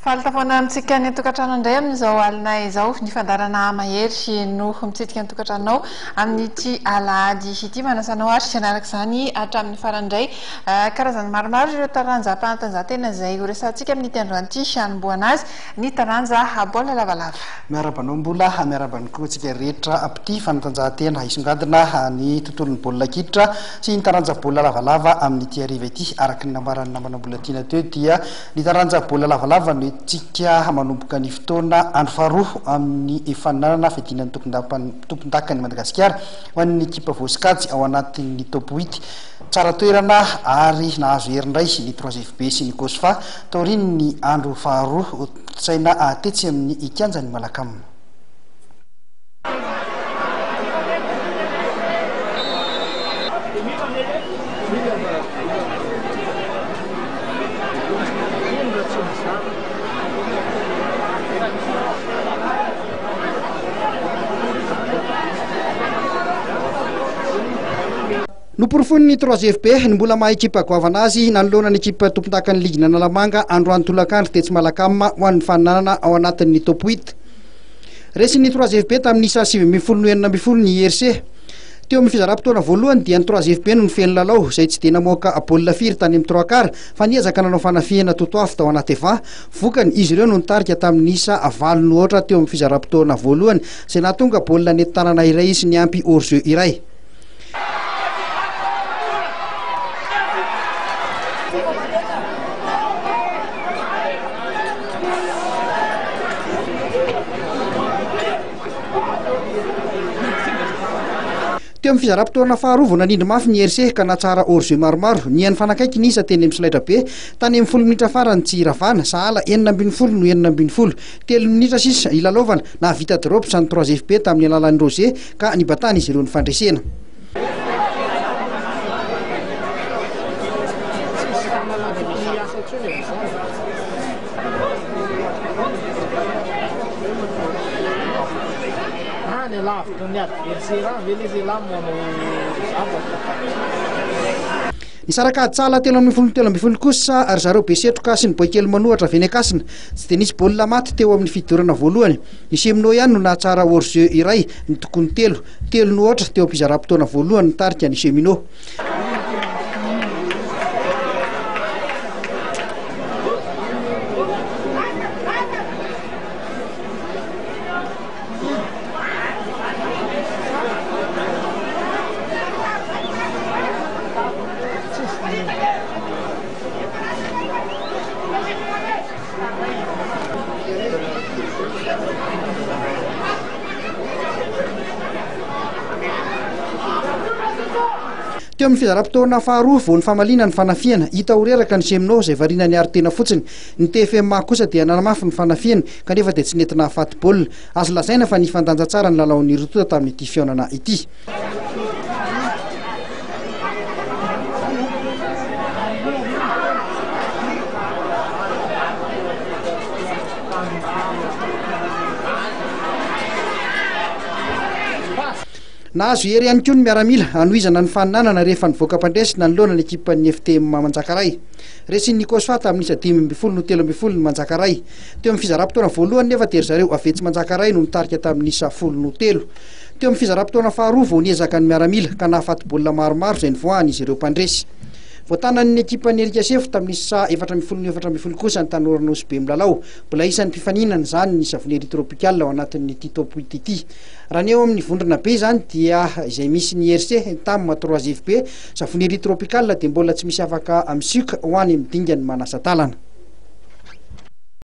Faly tafaona amintsika any an-tokantrano indray amin'izao alina izao. Ny fandaharana Mahery no mitsidika ny tokantranonao amin'ity alahady ity. Manasa anao ary hanaraka izany hatramin'ny farany indray. Karazany maromaro ireo taranjam-panatanjahantena izay horesahantsika amin'ity androany ity. Hanombohana azy ny taranja baolina lavalava. Miarahaba anao Mbola, miarahaba ny koa antsika rehetra mpitia fanatanjahantena. Hisongadina ny tontolon'ny baolina kitra sy ny taranja baolina lavalava amin'ity hariva ity. Araka ny nambaran'ny namana Mbolatiana teo dia Ny taranja baolina lavalava no entintsika manomboka ny fotoana andro faharoa amin'ny fifaninanana fiadiana ny tompondakan'i Madagasikara ho an'ny ekipa voasokajy ao anatin'ny top huit. Tsara toerana ary nahazo hery indray ny trois FB sy ny Cosfa taorian'ny andro faharoa tontosaina tetsy amin'ny kianjan'ny Malacam. Noporofoin'ny Trois FB ny mbola maha ekipa goavana azy nanoloana ny ekipa tompondakan'ny ligin'Analamanga androany tolakandro tetsy Malacam ho an'ny faninanana ao anatin'ny top huit. Resin'ny Trois FB tamin'ny isa 19 no 16 ny IRC. Teo amin'ny fizaram-potoana voalohany dia ny Trois FB no nifehy ny lalao, izay tsy dia namoaka baolina firy tany amin'ny trois quarts fa niezaka nanao fanafihana totoafo tao anaty avant. Vokany, izy ireo no nitarika tamin'ny isa valo no aotra teo amin'ny fizaram-potoana voalohany, izay nahatonga baolina nentin-tanana iray sy niampy hors-jeu iray. Teo amin'ny fizaram-potoana faharoa vao nanindry mafy ny IRC ka nahatsara hors-jeu maromaro. Niha-nifanakaiky ny isa teny amin'ny solaitrabe tany amin'ny folo minitra farany tsy hiravana, sahala 16 no 16. Telo minitra sisa hilalaovana, nahavita drops ny trois FB tamin'ny alalan'i Roger ka nibatan'izy ireo ny fandresena. Nisaraka ady sahala 13 13 kosa ry zareo Besetroka sy ny Boaikely Manohatra avy eny Ankasina. Tsy dia nisy baolina maty teo amin'ny fidorana voalohany. Ny Cheminot ihany no nahatsara hors-jeu iray, ny tokony telo. Telo no aotra teo am-pizaram-potoana voalohany nitarika ny Cheminot. Teo amin'ny fizaram-potoana faharoa vao nifamaliana ny fanafihana, hita ho reraka ny Cheminot izay variana niaro tena fotsiny. Ny TFMA kosa dia nanamafy ny fanafihany kanefa dia tsy nety nahafaty baolina. Azo lazaina fa nifandanja tsara ny lalaon'ny roa tonta tamin'ity fihaonana ity. Nahazo hery ihany koa ny miaramila hanohizana ny faninanana rehefa nivoaka mpandresy nanoloana ny ekipan'ny FTM Manjakaray. Resin'ny Cosfa tamin'ny isa 15 no 13 ny Manjakaray. Teo amin'ny fizaram-potoana voalohany nefa dia ry zareo avy etsy Manjakaray no nitarika tamin'ny isa folo no telo. Teo amin'ny fizaram-potoana faharoa vao niezaka ny miaramila ka nahafaty baolina maromaro izay nivoahan'izy ireo mpandresy. Voatanan'ny ekipan'ny Erika Sefo tamin'ny isa 14 no 14 kosa ny Tanora Nosy Be milalao. Mbola isan'ny mpifaninana izany ny Savonnerie Tropicale ao anatin'ity top huit ity. Raha ny eo amin'ny vondrona B izany dia izay misy ny IRC, Tam, trois FB, Savonnerie Tropicale dia mbola tsy misy afaka misioka ho any amin'ny dingan'ny manasa-dalana.